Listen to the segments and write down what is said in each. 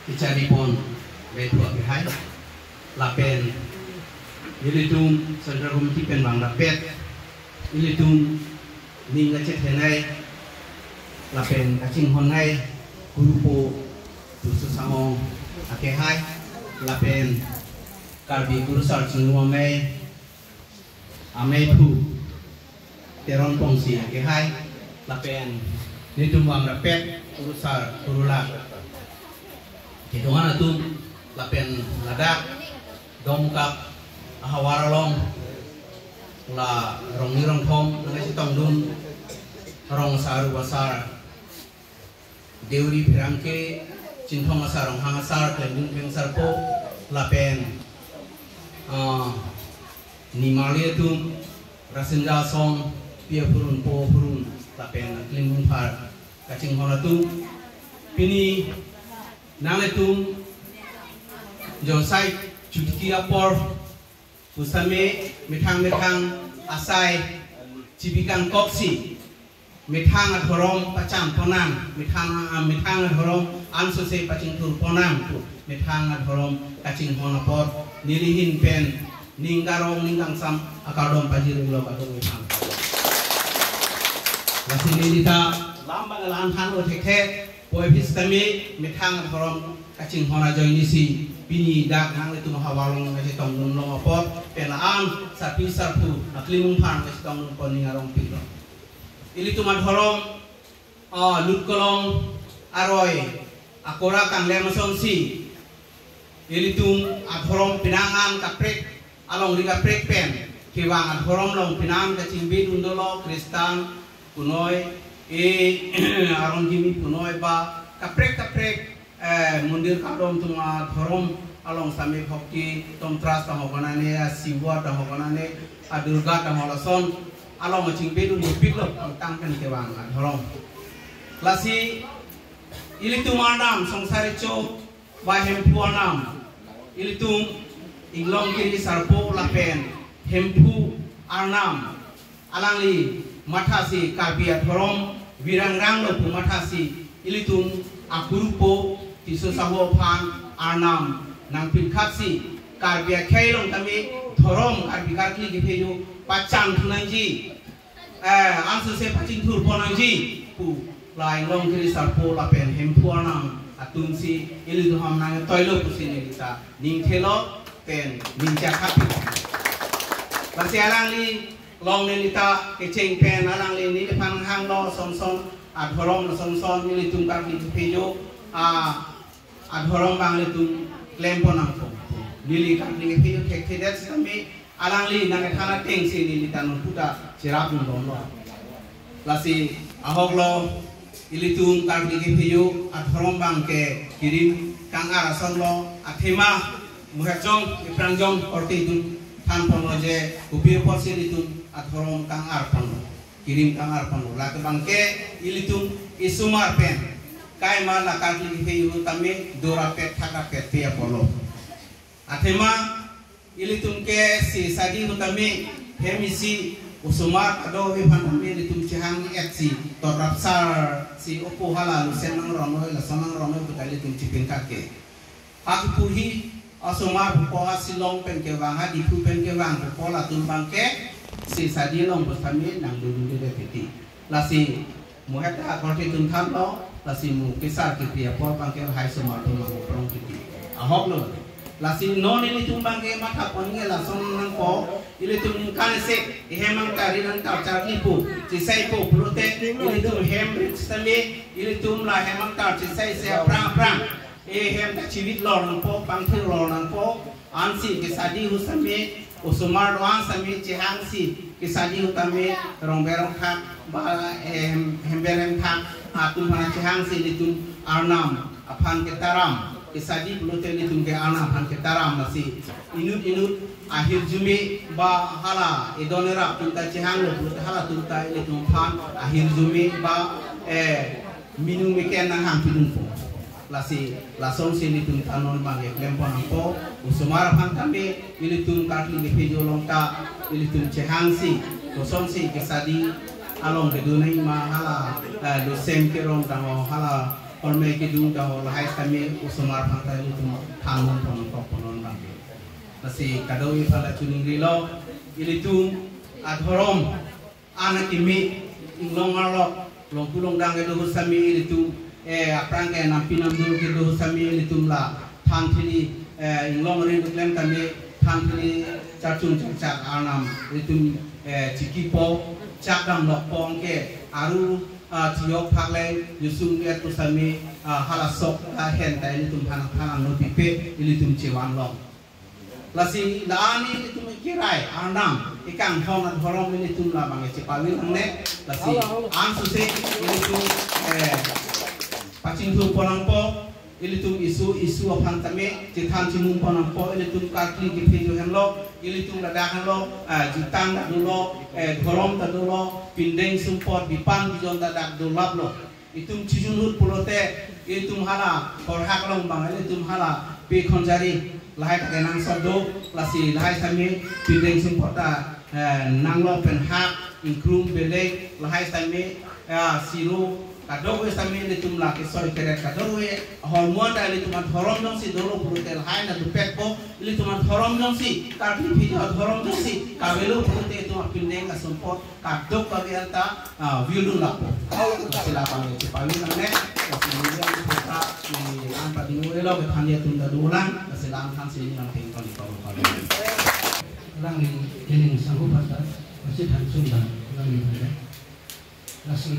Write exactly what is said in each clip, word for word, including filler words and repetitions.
Kecharipon, Bethu Akhehai, lapen ilitum Central Committee pen bang rapet, ilitum ning kachethenei lapen kachinghonnei Kurupo Tusu Sangong Akhehai, lapen Karbi Kurusar Chingrum Amei, Amei Phu Teron Pongsi Akhehai, lapen nelitum bang rapet Kurusar Kurulak kedongan atum, lapen ladak Domkak ahavar along la rongni rongthom nangchetongdun rong asar, rup asar, deuri pherangke, Chinthong asar, Ronghang asar, Klemdun Peng Sarpo, lapen, ah, nimarli atum, Rasinja Asong, pi aphurun, po aphurun, lapen Klemdun Phar kachinghon atum. Pini nanglitum josai chutki apor pusitame methang methang asai chibikang koksi, methang adhorom pachan ponang, methang, ah, methang adhorom ansose pachingthur ponang pu, methang adhorom kachinghon apot neli ahin pen ning karong ning kangsam akardom pajirlo kadokave aphan. Lasi neli ta lam bang la-an thanlo thekthe, poi pusitame methang adhorom kachinghon ajoinesi pini dak nanglitum ahavar along nangchetongdun long apot pen la-an sarpi sarpo aklimung aphan nangchetongdun pon ning arong pilo. Ilitum adhorom, ah, lut kelong aroi akora kanglem asonsi ilitum adhorom penang an kaprek, alongri kaprek pen kevang adhorom along penang kachingbedun dolo, Kristan punoi, e, aron kimi punoi ba kaprek kaprek, eh, mondir kardom atum adhorom along sami bhakti, Tom Trust tangho konane, a Shiva tangho konane, a Durga tangho, lason along chingbedun dopiklo, angtang pen kevang adhorom. Lasi ilitum arnam Songsar Recho ba Hemphu arnam, ilitum Inglong Kiri Sarpo lapen Hemphu arnam, alangli mathasi Karbi adhorom virangranglo pu mathasi ilitum akurupo Tisso Sahu aphan arnam nangpinkhatsi Karbi akhei along tame dhorom Karbi karkli kephejo pachan thunangji, eh, ansose pachingthur ponangji pu la Inglong Kiri Sarpo lapen Hemphu arnam atumsi ilitum aphan nangtoilo pusi neli ta ning thelo pen ning chakhapi. Lasi alangli along neli ta kecheng pen alangli neliphan hanglo, sonson adhorom sonson nelitum karkli kephejo, a, adhorom bang ilitum klem pon nangpo. Neli karkli kephejo thekthedet sitame alangli nangkethan atengsi neli ta non puta cherapdun bomlo. Lasi ahoklo, ilitum karkli kephejo adhorom bang ke kirim kang-ar asonlo, athema muhejong iprangjong korte atum than ponlo je kopi apotsi ilitum adhorom kang-ar ponlo, kirim kang-ar ponlo. Lake bang ke ilitum isomar pen kaima la karkli kephejo tame dorapet thakrapet pe apotlo. Athema ilitum ke sesadi ahut tame hem isi osomar kadokave aphan tame ilitum chehang etsi torap sar si opo hala lusen nangrong noi, lason nangrong noi puta ilitum chipinkhat ke. Ha kipu hi osomar pupo, ha Shillong pen kevang, ha Diphu pen kevang pupo, latum bang ke sesadi along pusitame nangdodunde titi. Lasi mo heta korte atum thanlo, lasi mo kesar kepi apor bang ke hai osomar atum nangprong titi. Ahoklo. Lasi non ilitum bang ke matha pon ke lason nangpo, ilitum ningkan isi, ihem angkar ri nangkar charli pu, chisai pu pulote, ilitum hem rit sitame, ilitum la hem angkar chisai isi aphrang aphrang, ihem ta chivit lor nangpo, pangthir lor nangpo, ansi kesadi ahut sitame, osomar do-an sitame chehangsi kesadi ahut tame rongber rongthak ba, eh, hem, hember hemthak atum aphan chehangsi ilitum arnam aphan ketaram, kesadi pulote ilitum ke arnam aphan ketaram, lasi inut inut ahirjume ba hala edon erap atum ta chehanglo pulote halatum ta ilitum aphan ahirjume ba, eh, minu meken nanghang pidunpo. Lasi lasonsi ilitum ta non bang ke klem pon nangpo, osomar aphan tame ilitum karkli kephejo along ta ilitum chehangsi, kosonsi kesadi along kedun nangji ma hala, eh, dosem kerong tangho, hala, Horme kedung ta ho lahai sitame osomar aphan ta ilitum thangnun pon kok pon abang. Lasi kadokave aphan ta choningrilo, ilitum adhorom an akimi inglong arlo, longpu longdang kedo ahut sitame ilitum, eh, aphrang ke nampi namdur kedo ahut sitame ilitum la than thili, eh, inglong ri klem tame than thili chachung chachak arnam ilitum, eh, chiki po, chak dam lok po anke aru, ah, chiyok phak le yusung et pu sitame, ah, hala sok ta hen ta ilitum than than no pipe ilitum chevan long. Lasi la-an ilitum ekerai arnam ekanghon adhorom ilitum labang chepavir nangne. Lasi ansose ilitum, eh, pachingthur pon nangpo, ilitum isu isu aphan tame chethan chimum pon nangpo, ilitum karkli kephe jo henlo, ilitum ladak henlo, eh, jutang ta dolo, eh, dhorom ta dolo, pindeng sumpot bipan bijon ta dak dolaplo. Itum chijun ahut pulote, itum hala horhak along abang, itum hala pe khonjari lahai ta kenangsot do, lasi lahai sitame pindeng sumpot ta, eh, nanglo pen hak, ingkrum belek, lahai sitame, eh, siro, kadokave sitame ilitum la kesoi keret kadokave, ahormu an ta ilitum adhorom jongsi dolo pulote lahai na dopetpo, ilitum adhorom jongsi, karkli phi jo adhorom jongsi kavelo pulote itum apindeng asumpot kadokave an ta, ah, view dun lapo. Lasi labang chepavir nangne, lasi neli an kota, neli an padi ngoi lo kethan atum ta dolang, lasi la-an thansi neli nangpeng toni tong tong. Alangli kening sangho pasa, pasi than sung dan, alangli than. Lasi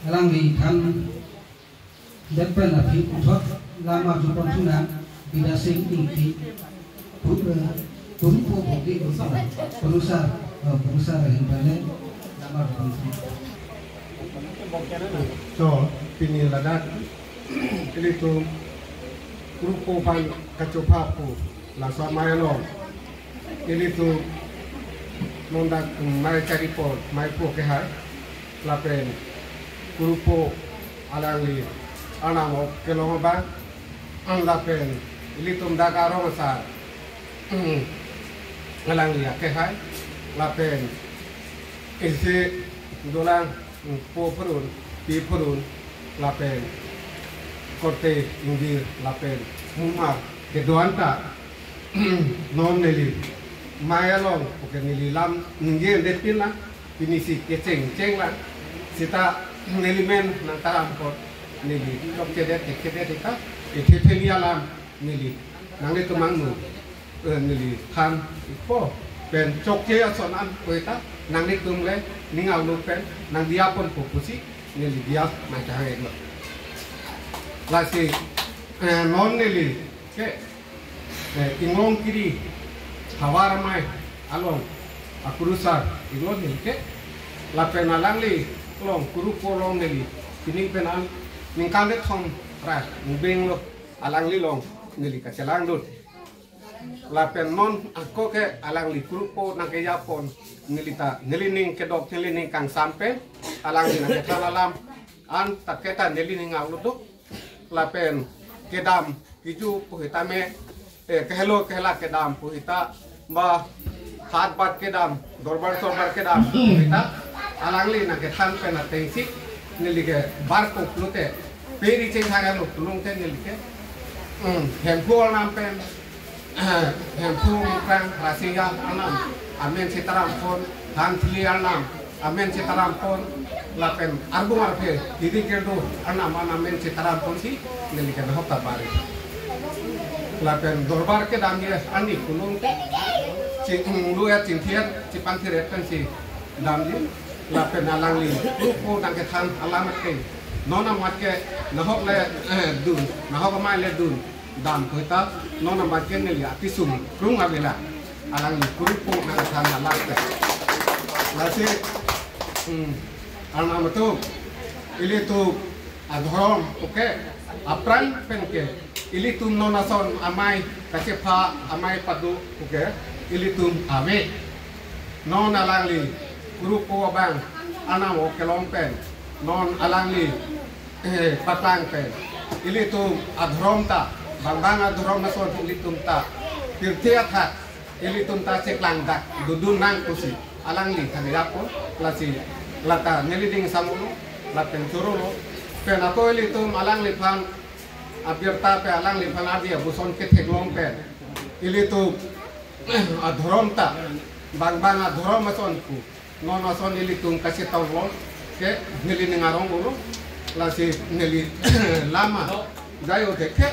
alangli than det pen aphi puthot lam arju pon thu nang, Bidya Sing Ingti, pu-, eh, Kurupo Bokdi Gosala, Kurusar, eh, Kurusar ahin pen le lam arju pon thu. So, pini ladak, ilitum Kurupo aphan kachopha pu, laso amei along ilitum non dak, mm, mei chari pon, mei po kehai, lapen Kurupo alangli arnam ok kelong abang, an lapen ilitum dak arong asar, mm, alangli akehai, lapen isi dolang, mm, po phurun, pi phurun, lapen korte ingjir, lapen mumar kedo-an ta, non neli mei along, oke, neli lam ningje det pin lang, pini si kecheng cheng lang, seta neli men nangtaram apot, neli chokchedet, chokchedet ita, ete theni alam neli nanglitum angno, eh, neli than ikpo pen chokche ason an ko ita, nanglitum le ning aulo pen nangdiya ponpo pusi neli diya mai chahang iklo. Lasi, eh, non neli ke, eh, inglong kiri havar amei along akurusar inglong neli ke, lapen alangli along Kurupo along neli pining pen an ningkan kethom ra ngbeng lo, alangli along neli kachelang dun. Lapen non ako ke alangli Kurupo nangkeja pon neli ta, neli ning kedok, neli ning kangsam pen alangli nangkethan alam an ta ke ta neli ning aulo do. Lapen kedam kiju pu sitame, eh, kehelo kehela kedam pu sita, ba hat bat kedam, dorbar sorbar kedam pu sita, alangli nangkethan pen atengsi neli ke bar ko pulote, pe ri cheng thang lo pulote neli ke, hmm, Hemphu arnam pen, Hemphu Mukrang Rasinja arnam amen sitaram pon, Thanthili arnam amen sitaram pon, lapen Arbung Arphe, Didi Kirdo arnam an amen sitaram ponsi neli ke nahok ta bari. Lapen dorbar kedam ye ani kulung te, chinglu ya chingthiat, chipangthiret pensi damji, lapen alangli Kurupo nangkethan alam ke, non amat ke nahok le, eh, dun, nahok amei le dun dam ko ita, non amat ke neli apisum krung avela, alangli Kurupo nangkethan alam ke. Lasi, hmm, arnam atum, ilitum adhorom, oke, aphrang pen ke, ilitum non ason amei kachepha amei padu, oke, ilitum ave. Non alangli Kurupo abang arnam ok kelong pen, non alangli, eh, paklang pen, ilitum adhorom ta, bang bang adhorom ason ilitum ta pirthe athak ilitum ta cheklang dak dodun nang pusi alangli than ya po, lasi lata neli ning sangho lo, lapen choro lo, Pen ako ilitum alangliphan abirta pen alangliphan adi abuson ketheklong pen ilitum adhorom ta bang bang adhorom ason pu non ason ilitum kachetonglo ke neli ning arong ulo lasi neli lama jayo dekhe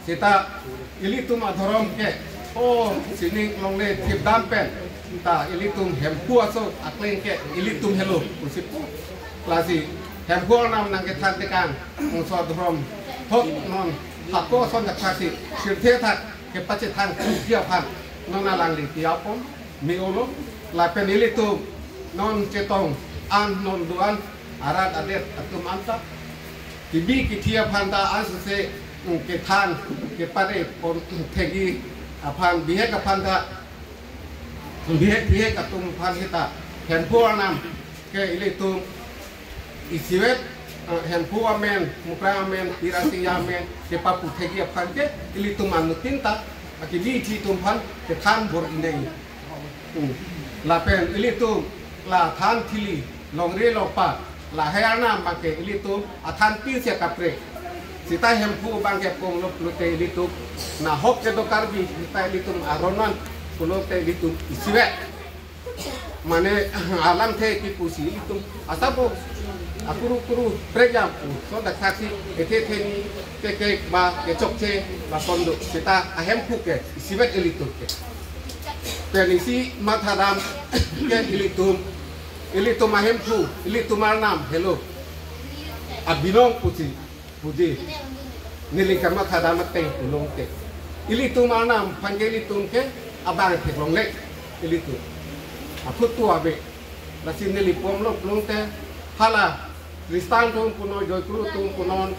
seta ilitum adhorom ke o sining longle thipdam pen ta ilitum Hemphu aso akleng ke ilitum helo pusi pu. Lasi Hemphu arnam nangkethan tekang ongso adhorom thot non hako ason dak thasi sirthe thak kepachethang kukia aphan non alangli pi apon me-olo lapen ilitum non chetong an non do-an arat adet atum anta kibi kithi aphan ta asose kethan kepare pon thegi aphan bihek aphan ta bihek bihek atum aphan heta Hemphu arnam ke ilitum isivet eh, Hemphu amen, Mukrang amen, Pirasingya amen kepapu thegi aphan ke ilitum anuttin ta akibi kithi atum aphan kethan bor-i nai. Hmm. Lapen ilitum la than thili longri longpa lahai arnam abang ke ilitum athan pinsi kaprek. Seta Hemphu abang ke ponglo pulote ilitum nahok kedo Karbi seta ilitum aron an pulote ilitum isivet. Mane alamthe kipusi ilitum asabo akuru kuru prekjam pu so dak saksi ethe theni keke ba kechokche ba kondo seta aHemphu ke isivet ilitum ke. Pen isi mathadam ke ilitum, ilitum aHemphu, ilitum arnam helo abinong pusi puji neli kamathadam ateng pulong ke ilitum arnam aphan ke ilitum ke abang theklongle ilitum aphutu ave. Lasi neli pomlo pulong te hala Kristan atum punon, Joikuru atum punon,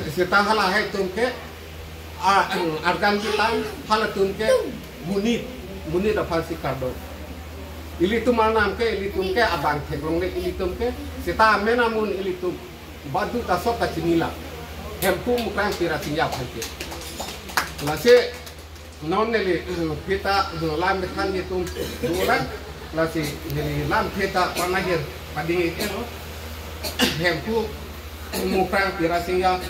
seta halahai atum ke a- argan kitan halatum ke monit, monit aphansi kardom. Ilitum arnam ke ilitum ke abang theklongle ilitum ke seta amen amun ilitum badu ta sop ta chinila Hemphu, Mukrang, Pirasingya aphan ke. Lasi non neli pita lam methan itum dura lasi neli lamthe ta panahir pading ikelo Hemphu, Mukrang, Pirasingya